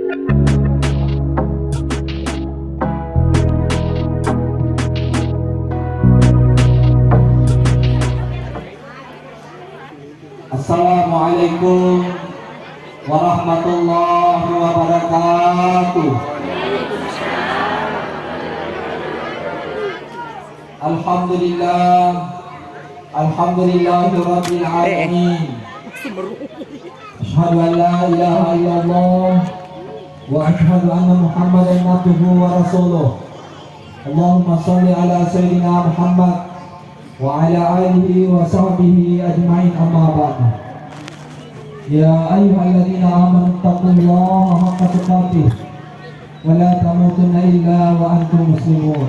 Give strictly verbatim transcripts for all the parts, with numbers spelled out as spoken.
Assalamualaikum warahmatullahi wabarakatuh. Alhamdulillah. Alhamdulillahi rabbil alamin. Asyhadu an la ilaha illallah wa asyhadu anna Muhammadan abduhu wa rasuluh. Allahumma shalli ala sayyidina Muhammad wa ala alihi wa sahbihi ajma'in, amma ba'du. Ya ayyuhalladzina amanu taqullaha haqqa tuqatih wa la tamutunna illa wa antum muslimun.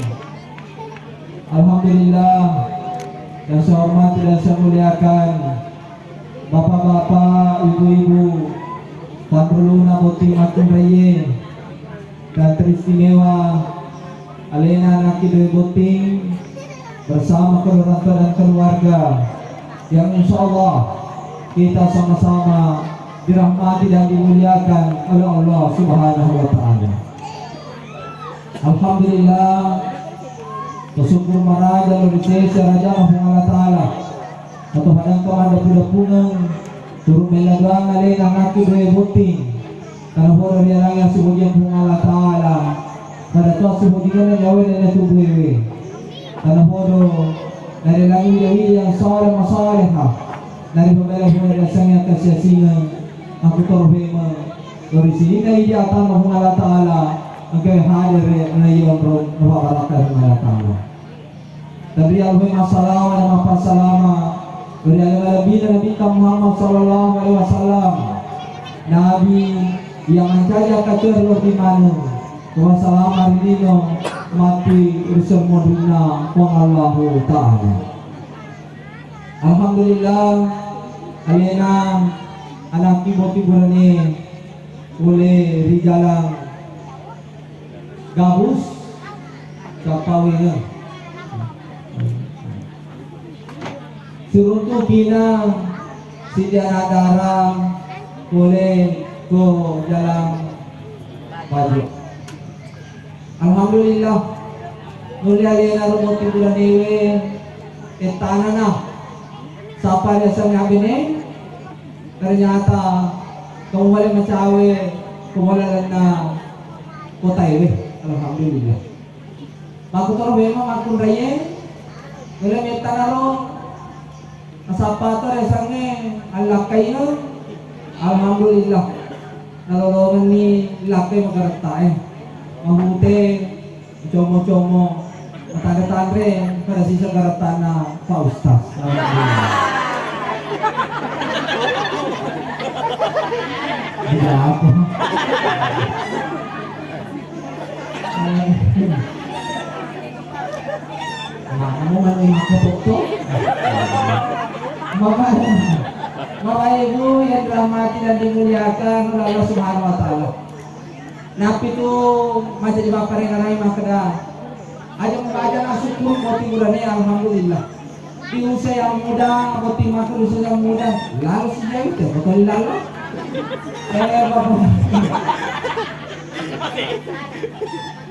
Alhamdulillah, yang saya hormati dan saya muliakan Bapak-bapak, ibu-ibu, tanruluna botting makkunraiye, dan teristimewa alena anakki dua botting bersama kedua orang tua dan keluarga yang insya Allah kita sama-sama dirahmati dan dimuliakan oleh Allah Subhanahu wa Ta'ala. Alhamdulillah, bersyukur maraja lo ri sese Raja Puang Allah Ta'ala. Atau padang kau ada puda puneng, turun meladuang alena anakki dua botting. Karena bodo ri alangnya subuh Puang Allah Ta'ala. Pada tua subuh jingana nyawa dan tubuh ewe. Tanapodo narelangi iya yang saleh masaleha, naripabela pole riasengnge kasiasingeng, makkutoro memeng, lori sininna idi atanna Puang Allah Ta'ala, engka hadere na iya onrong napabarakka Puang Allah Ta'ala. Tapi alwe masalama dan mappasalama, lori ale malebbina Nabitta Muhammad sallallahu alaihi wasallam, Nabi yang mancaji akkacoe ri loti maneng. Wasalama ri lino matti ri semmurinna Puang Allahu Ta'ala. Alhamdulillah, alena anakki botting burane pole ri jalang gabus sappawengeng. Siruntu'kina siddi anak dara pole ko jalang Bajo. Alhamdulillah, nulle alena ro botting buranewe ettanana. Sapa riasengnge abene, ternyata ko muale macawe, ko muale lalenna kotaewe. Alhamdulillah. Makkutoro memang makkunraiye, nulle mettanaro nasappa to riasengnge allakkaina. Alhamdulillah, nalolongenni lakkai magaretta'e, mahute, como-como, matanre-tanre, pada sisa garettana Pak Ustaz. Alhamdulillah. Tidak apa. Makamu manu maka foto. Bapak, Bapak Ibu yang dirahmati dan dimuliakan oleh Allah Subhanahu wa Ta'ala. Nappi tu maja di bapak renganai makkeda, aja mubaja na syukur botting burane, alhamdulillah. Di usia yang muda, botting makkeda di usia yang muda, lalu sejauh itu, betul lalu. Eh, Bapak.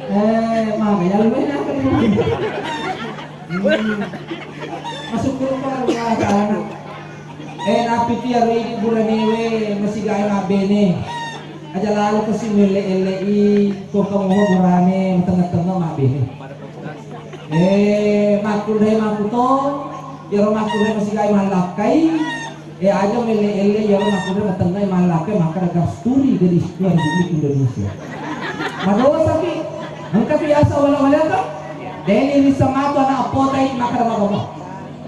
Eh, maka ya lu enak kan. Hmm. Masuk ke rumah, rumah sana. Eh, nappi tu iyaro idi buranewe masigae mabbene. Aja lalo kasi muelle-elle'i, ko engka moho burane matengnga-tengnga mabbene. Eh, makkunrai makkuto, iyaro makkunrai masigae mallakkai, eh, aja muelle-elle iyaro makkunrai matengngai mallakkai makkeda gasturi gadis luar republik Indonesia. Madosaki, engka biasa wala-walaka, deni risa matu anak apotai makkeda magomo.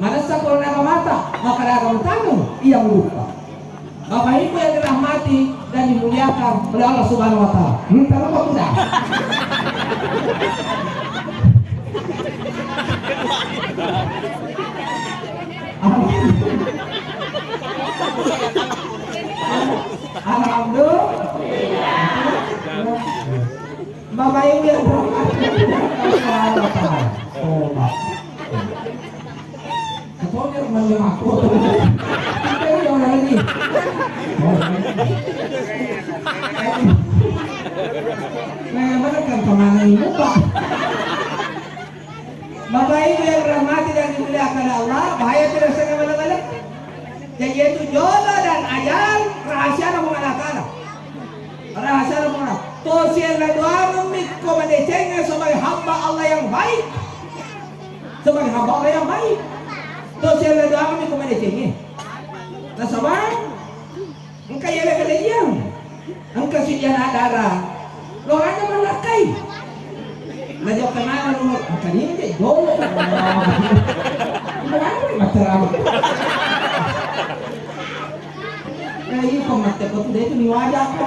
Manessa ko naga mata, makkeda aga mutanu, iya mulupa. Bapak Ibu yang dirahmati dan dimuliakan oleh Allah Subhanahu wa Ta'ala. Minta apa tidak? Alhamdulillah. Bapak Ibu yang dirahmati dan dimuliakan oleh Allah Ta'ala. Oh, Pak. Pokoknya rumahnya aku. Kita ini orang ini. Oh, ini. Nah, mana kan kemana ini, Pak? Bapak Ibu yang dirahmati dan dimuliakan Allah, bahaya tidak saya malam-malam. Jadi itu jodoh dan ajal rahasia Allah Taala. Rahasia Allah Taala. Tosi Allah doang mikko madeceng sebagai hamba Allah yang baik. Sebagai hamba Allah yang baik. Tosi Allah doang mikko madeceng. Nasaba engka yele kadajiang. Engka si dia nadara. Lorana malakkai. Najokka mana lu, engka dia je dolo. Mana macam. Eh, iya, pematte ko tu dia tu ni wajah ko.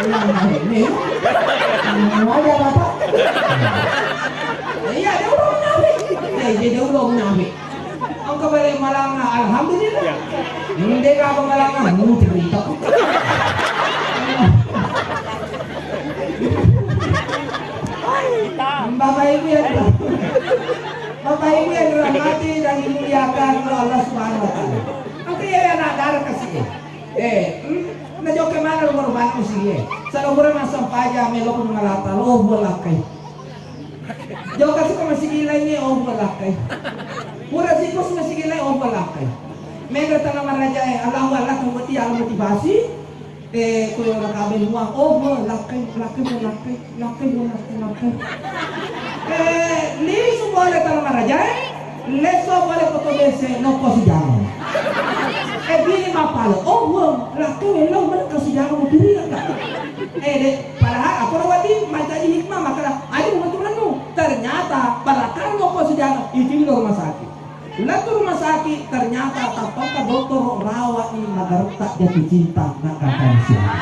Ulang nabe, ni. Ni wajah apa? Eh, iya, dia ulang nabe. Eh, dia, dia ulang nabe. Engka bale malanga, alhamdulillah. Iya. Ndega apa malanga, mu cerita. Bapak Ibu yang Bapak Ibu yang dirahmati dan dimuliakan oleh Allah Subhanahu wa Ta'ala. Engka iya anak dara kasi. Eh, hmm? Najokka mana rumah-rumah musi. Sala pura massempajang melo ko mangalata, lo buat lakkai. Jokka suka masigi lainnya, oh buat lakkai. Pura sikus masigi lain, oh buat lakkai. Mega tanah maraja, eh, Allahu Allah, kamu dia motivasi. Eh, ko yo nakabe muang, oh buat lakkai, lakkai, buat lakkai. Lakkai, lakkai, lakkai. Eh, lisu bole tana marajae, leso bole koto bese, nokko sijama. Eh, bini mapalo, oh, wong, lakkai, welo, mana kau sijama, mau kiri, enggak? Eh, dek, padahal aku rawati, mancaji hikmah, maka aja mau turun nu. Ternyata, barakan nokko sijama, itu di rumah sakit. Lettu rumah sakit, ternyata tappakka dottoro rawani magaretta jatuh cinta, na kakang siapa.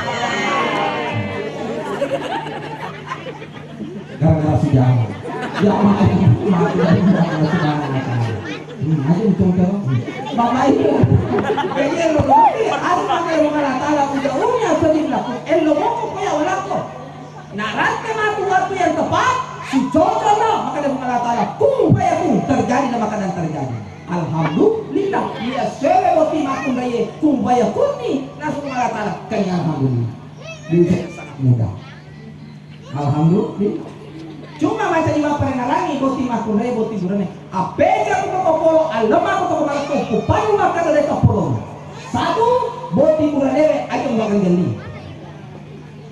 Gara-gara si Jawa. Ya, maaf, maaf, maaf, maaf, maaf, maaf. Hmm, aja itu, itu. Bapak Ibu, kayaknya lo, lo, eh, asal pakai rumah Allah Ta'ala, udah, udah, sedih lah. Eh, lo mau kok kayak orang kok. Naratte matu waktu yang tepat, si cocok lo, maka dia Allah Ta'ala, kun fayakun, terjadi nama keadaan terjadi. Alhamdulillah, iya sewe boti makkunraie, kun fayakun ni, langsung Allah Ta'ala, kayaknya alhamdulillah. Ini sangat mudah. Alhamdulillah. Cuma macam di bapak yang ngalangi, boti makkunraie, boti burane. Apeja ko toko polo, alema ko toko malakko, kupanu makkada deka polo. Satu, boti buranewe, aja makan geli.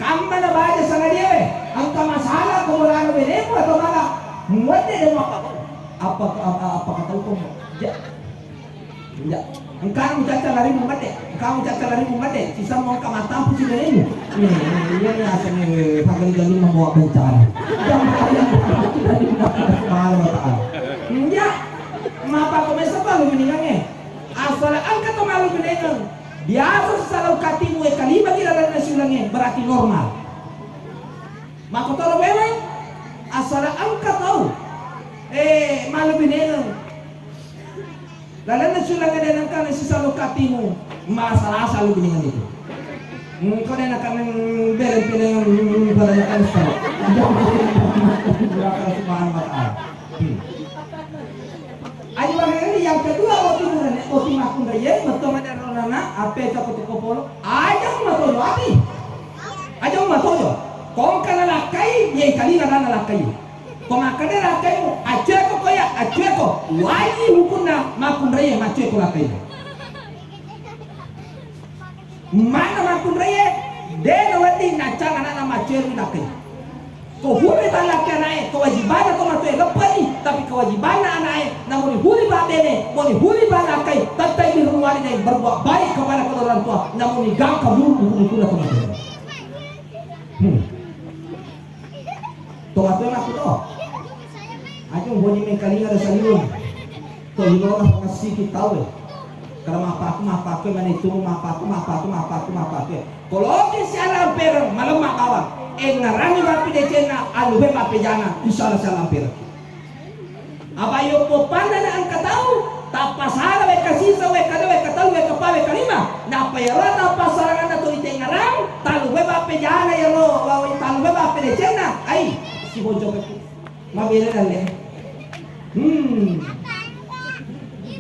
Kamma na baja sangadie, engka masalah ko bolana benemu atau mala muwedde de muappa. Apa, apa, apa kata hukum? Ja. Ja. Engka mucacca lari mumadde, engka mucacca lari mumadde, sisa mo engka matampu si benemu. Nih, iya, iya, asal nih, pagal galu membawa bencana. Jangan kalian dari Allah Ta'ala. Ja. Mapa ko mesa palu mendingan, eh? Asal engka to malu benemu. Biasa sisala ukatimu e kalima ki lalenna siulengnge, berarti normal. Makkotoro memang asala engka tau, eh, malu bineneng. Lalenna siulengnge de nengka sisala ukatimu, malasa-lasa lu bineneng itu. Engka de nengka bereng-bereng pada nengka sisala. Subhanahu wa ta'ala. Hmm. Aja bagaikan yang kedua, boti burane, boti makkunraie, metto maderrona, ape cako teko polo, aja matojo ati. Aja matojo. Kongka nalakkai, ye kalina rana lakkai. Ko makkeda lakkaimu, acceko ko ya, acceko. Waji hukunna makkunraie, macceko lakkai. Manna makkunraie, de nawedding naccang ana'na maccoe ri lakkai. Ko huli ba lakkai ana'e, kewajibanna to matoe leppe'i, tapi kewajibanna ana'e, namuni huli ba bene, muni huli ba lakkai, tettai birrul walidain, berbuat baik kepada kedua orang tua, namuni gangka mulu hukum-hukumna to matoe. Hmm. Tonga-tonga ku to. Aja boji mengkalinga da saliweng. To ilona pangessiki tau e. Kada mappaku, mappaku, mana itu, mappaku, mappaku, mappaku, mappaku. Koloki si alampereng, malemma bawang. Engngarangi mappi decenna, alue mappejana, insya Allah si alampereng. Apa yoppo panna na engka tau, tappa sala wekka sisa, wekka dua, wekka tellu, wekka pa, wekka lima. Nappa yaro tappa salanganna to itengngarang, talu we bappe jana yaro, talu we bappe decenna. Ai, si bojo kaki. Mabela dalle. Hmm.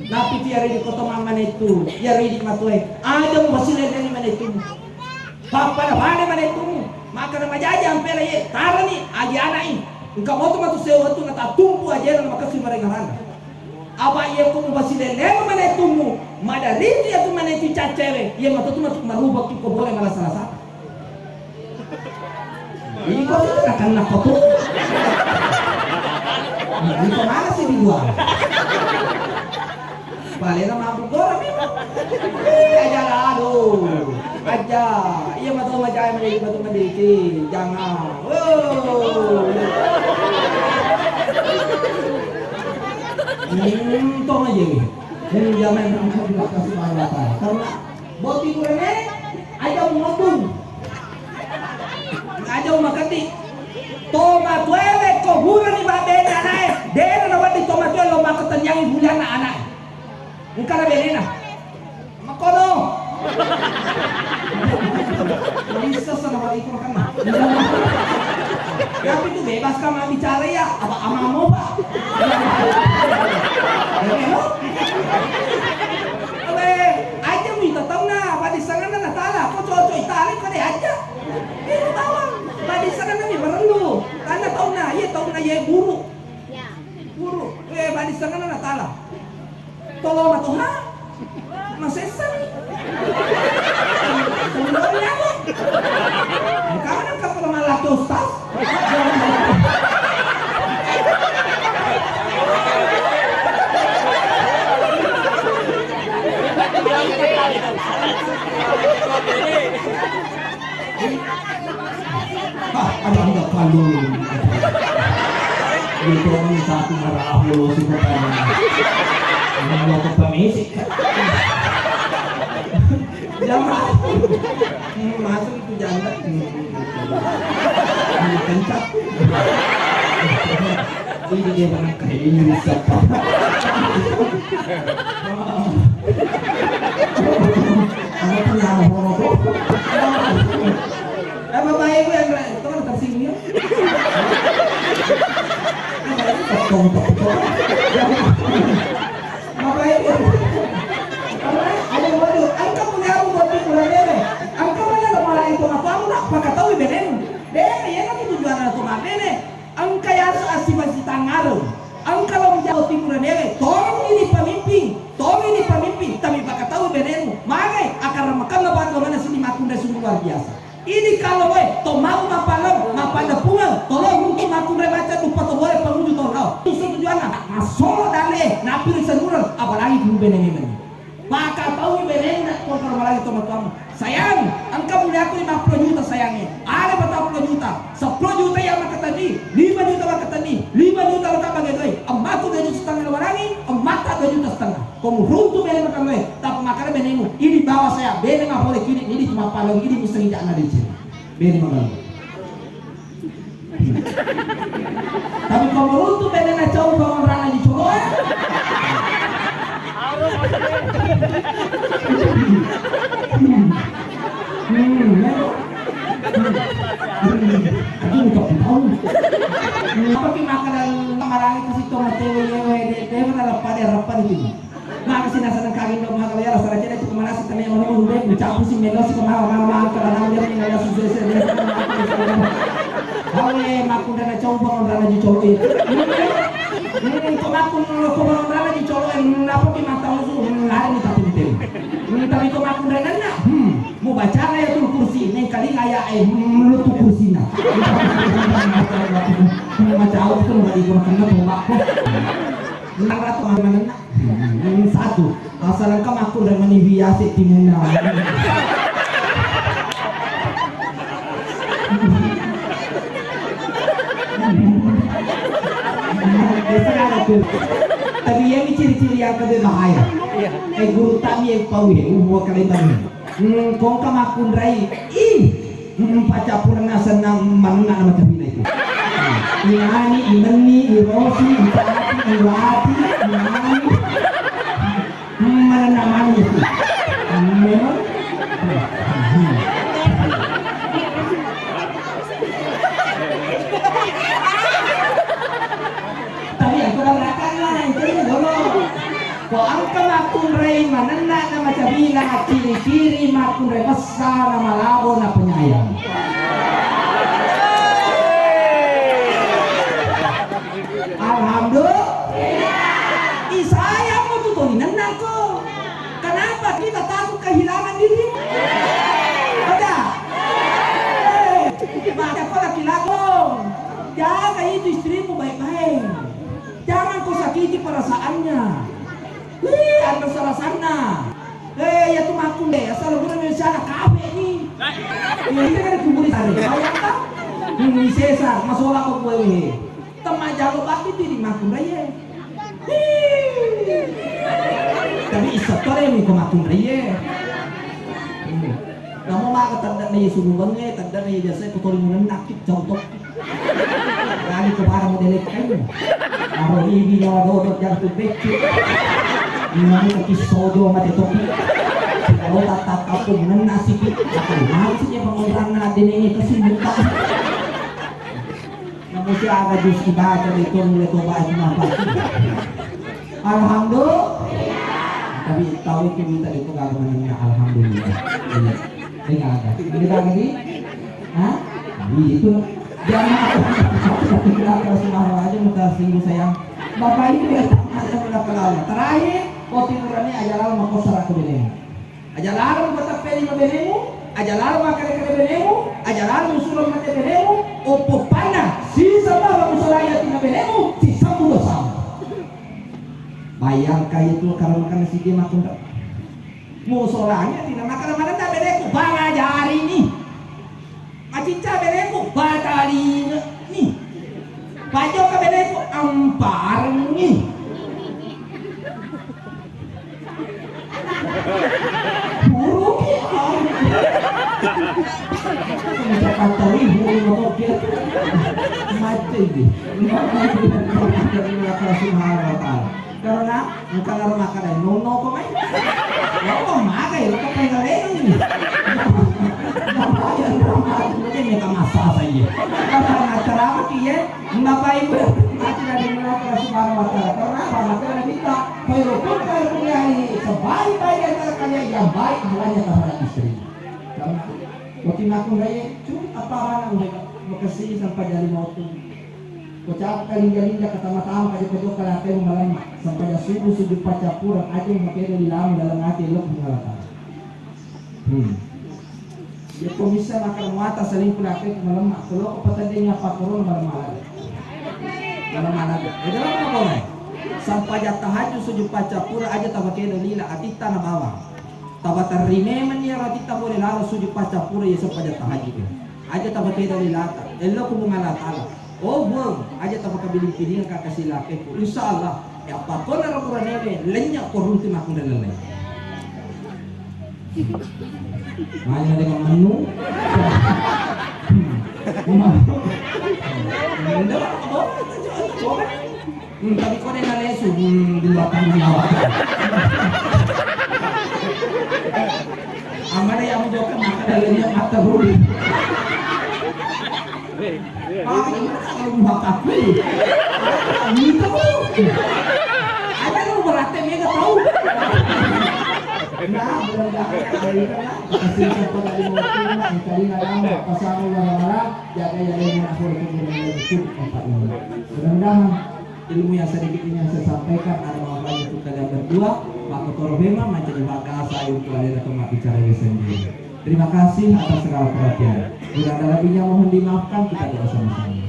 Napi ti yaro di koto mamma netu, yaro di matoe. Aja mu masile ni manetu. Pappada-pada manettumu, Akkana majaji ampela iye, tarani agi ana'i. Engka moto matu sewa wettu natattumpu ajena na makessing marengngeranna. Apa iye ko mubasilellenga manetummu, madaritu iyatu manetu caccewe, iye matu tu matu marubakki ko bole malasa-lasa. Iko tu nakenna ko tu. Iko mana sih di gua? Balena mabuk gora memang. Eh, aja lah, aduh. Aja. Iya, matu majae, matu madiki. Jangan. Oh. Untung aja nih. Ini jangan angkat di atas kepala. Karena boti kurangnya aja mau ngomong. Aja umakeddi. Tomatoae ko burani babbena anae, dena nawedding tomatoae lo makkatenniangi bulianna anae. Engkana benena. Makkono. Bisa sana wali itu makan. Tapi itu bebas kan mau bicara ya, apa amamo, Pak? Ya, ya, lo? Aja mita tauna, pada sanganna natala, ko cocok itali ko de aja. Itu bawang. Pada sanganna mi merellu. Tanna tauna, iya tauna iya buru. Buru. Eh, pada sanganna natala. Tolong atuh ha. Masessan. Tolong aku. Kamu nak kapal malah tuh, Ustaz? Ah, ada, ada kalau. Itu orang satu marah lo si kepala. Mau ke pemisi. Jangan. Hmm, masuk itu janda. Hmm. Hmm, kencang. Ini dia pernah kayak ini siapa? Apa punya apa? Eh, Bapak Ibu yang itu kan tersinggung ya? Tong, tong, tong. Bapak Ibu. Ada waduh, engka punya aku buat pikiran ini. Engka mana lemari itu apa? Aku nak pakai tahu benen. Deh, ya kan tujuan aku makan ini. Engka yaseng assipasitangngareng. Engka lao jago timuranewe, tolong ini pemimpin, tolong ini pemimpin, tapi pakatau benenu, magai akar makanna batu mana sini makunre sungguh luar biasa. Ini kalau we, to mau mapalem, mapada pungang, tolong untuk makunre baca lupa to boleh pengunjung tolong. Itu tujuanna, masolo dale, napiri senurang, apalagi guru bene memang. Pakataui benenna, ko engka malagi tomatoammu. Sayang, engka muliaku lima puluh juta sayangnge. Ada patappulo juta, seppulo juta iya makkatenni, lima juta makkatenni, lima juta lo kabbagai doi. Emmaku dua juta setengah lo warangi, emmatta dua juta setengah. Ko muruntu bene makanwe, tappa makkada benemu, idi bawa saya, bene mapole kidi, idi cuma palang, idi miseng ija'na deceng. Bene makanwe. Tapi ko muruntu bene na cau bangun rana di coloe. Hmm, ya. Aduh, tak tahu. Apa ki makanan marangi ke situ mate wewe de de mana lepa de repa di sini. Maka sina seneng kaging dong, maka ya rasa raja itu kemana sih, tanya mana mau udah dicampur si melo si kemana mana mana karena dia punya nasi susu susu dia. Awe, makunre na coba ngonrana ji colo itu. Hmm, kok makun lo kok ngonrana ji colo, hmm, apa ki mata musuh, hmm, lari nih tapi di. Hmm, tapi kok makunre na, hmm, mau baca ya tuh kursi, neng kali ngaya eh, hmm, lu tuh kursi nah. Hmm, macam apa tuh nggak ikut kena tuh mbak. Hmm, ratu mana? Hmm, satu. Asal engka makkunrai mani biasa timunna. Biasa ada tuh. Tapi yang ciri-ciri yang kebe bahaya. Eh, guru tami yang pau ya, uh, buat kalian tami. Hmm, kongka makkunrai. Ih, hmm, paccappureng asenna manenna na macapina itu. Inani, imenni, irosi, itati, iwati, inani. Hmm, manenna mani itu. Hmm, memang. Hmm. Tapi aku dah belakang lah, itu dulu. Ko engka makkunrai manenna na macabila, ciri-ciri makkunrai bessa na malabo na penyayang. Ada salah sana. Eh, ya tu makun deh, asal guru Indonesia ada kafe ni. Ya, ini kan kubur sare. Bayangkan. Ini sesar, masola apa gue ini. Temajalo batu di makun raya. Tapi isatore mi ko matunriye. Namo maga tadda na Yesu mubangnge, tadda na Yesu ko tori munenna ki cautok. Lagi ko para modele kayu. Aro ibi nyawa dodo jatuh beccu. Namo ko kisojo mate topi. Kalau tak tak kampung munenna sipi. Aku mau sih pengontrang na dene ini kesimbukan. Namu siaga jus ibaca itu mulai toba itu apa? Alhamdulillah. Tapi tahu itu minta itu kagak menang alhamdulillah. Iya. Ini ada. Ini ada di? Hah? Ini itu. Jangan aku. Aku aja minta singgung sayang. Bapak Ibu ya, ada berapa lama? Terakhir, kau timurannya aja lama kau serah ke beliau. Aja lalo mupateppe lima benemu, aja lalo makkada-kada benemu, aja lalo musuro mate benemu, oppo panna, sisa baba musolai atinna benemu, sisa mudo sama. Bayangkan itu karena makan nasi dia makan tak. Musolai atinna makan mana tak beneku, bang ajari ni. Macicca beleku, batalinge'ni. Pajokka beleku, amparengngi. Buruki, ah. Sejak kata ibu, lima kopi. Mati di. Subhanahu wa ta'ala. Karena engka laro makkeda, "Nonno ko mai?" Lo ko magai, lo ko pengalengi. Bapak yang rahmat, mungkin mereka masa saja. Karena acara apa ki ya? Bapak Ibu yang rahmati dari Allah Subhanahu wa Ta'ala. Karena apa? Maka Nabi kita, "Khairukum khairukum li ahlihi." Sebaik-baik di antara kalian yang baik akhlaknya terhadap istrinya. Karena waktu aku raya, cuma apa anak udah bekesi sampai jadi mau tuh. Ko cakka linja-linja, katama-tama, kajo-kajo, kalatewe malemma. Sampaja subuh, sujud paccappureng, aja makedo lilamu dalam ati, elok mengalakan. Hmm. Ya, ko bisa makan muata selingkuh laki ku malemma. Kalau ko patadde nyapa corona malemma lagi. Malemma lagi. Eh, dalam apa boleh? Sampaja tahajud, sujud paccappureng, aja tamakedo lila, atitta na bawang. Tabaterri memeng iya ratitta pole lalo sujud paccappureng iya sempaja tahajud. Aja tabakedo lilata. Ello ku Puang Allah Taala. Oh, Puang, aja tapakabiling-pilingang ka kasi lakeku. Insya Allah, ya pakkona ro kuranewe, lenya ko runtu makkunda lelleng. Mana dengan menu? Menu. Hmm, tapi kau dia nalesu, hmm, di luar tanggung jawab. Amana yang menjawabkan maka dalamnya mata budi. Paling mana kalau buat aku? Minta bu. Ada lu berarti mega tahu. Nah, mudah-mudahan hari ini lah, kasih contoh dari Muhammad, yang tadi nggak lama, pasangan yang lama, jaga yang lain, aku itu mudah-mudahan. Mudah-mudahan ilmu yang sedikit ini yang saya sampaikan ada manfaatnya untuk kalian berdua. Makkotoro memang mancaji makkasa untuk alena to mabbicara sendiri. Terima kasih atas segala perhatian. Bila ada lebihnya mohon dimaafkan, kita doa sama-sama.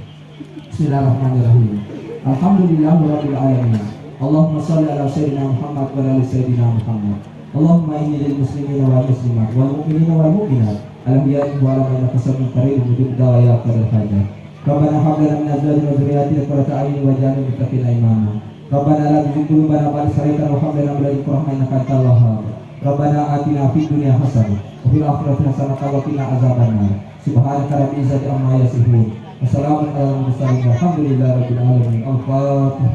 Bismillahirrahmanirrahim. Alhamdulillahirabbil alamin. Allahumma shalli ala sayyidina Muhammad wa ala ali sayyidina Muhammad. Allahumma inni lil muslimina wal muslimat wal mu'minina wal mu'minat al ahya'i minhum wal amwat innaka sami'un qarib mujibud da'wat ya qadiyal hajat. Rabbana hab lana min azwajina wa dzurriyyatina qurrata a'yunin waj'alna lil muttaqina imama. Rabbana la tuzigh qulubana ba'da idh hadaytana wa hab lana min ladunka rahmah innaka antal wahhab. Rabbana atina fid dunya hasanah wa fil akhirati hasanah wa qina adzabannar. Subhanaka rabbil izzati amma yasifun. Wa salamun alal mursalin walhamdulillahi rabbil alamin. Al-Fatihah.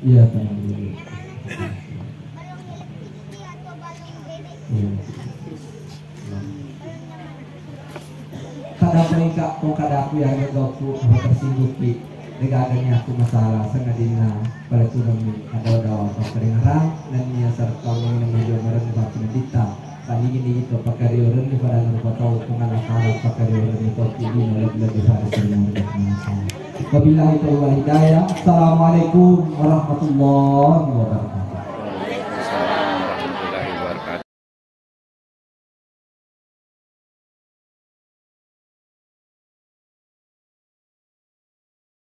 Iya, tenang dulu. Iya. Kada poika ko kada aku ya, ada doku apa tersinggung ki. Degaganya aku masalah sengadina pada turun ada dawa apa kedengaran dan nia serta mengenai majuang orang di batu dita. Tadi gini itu pakari orang di pada rupa tahu pengalah kalah pakari orang di batu di lebih lebih pada sering. Wabillahi taufiq wal hidayah. Assalamualaikum warahmatullahi wabarakatuh.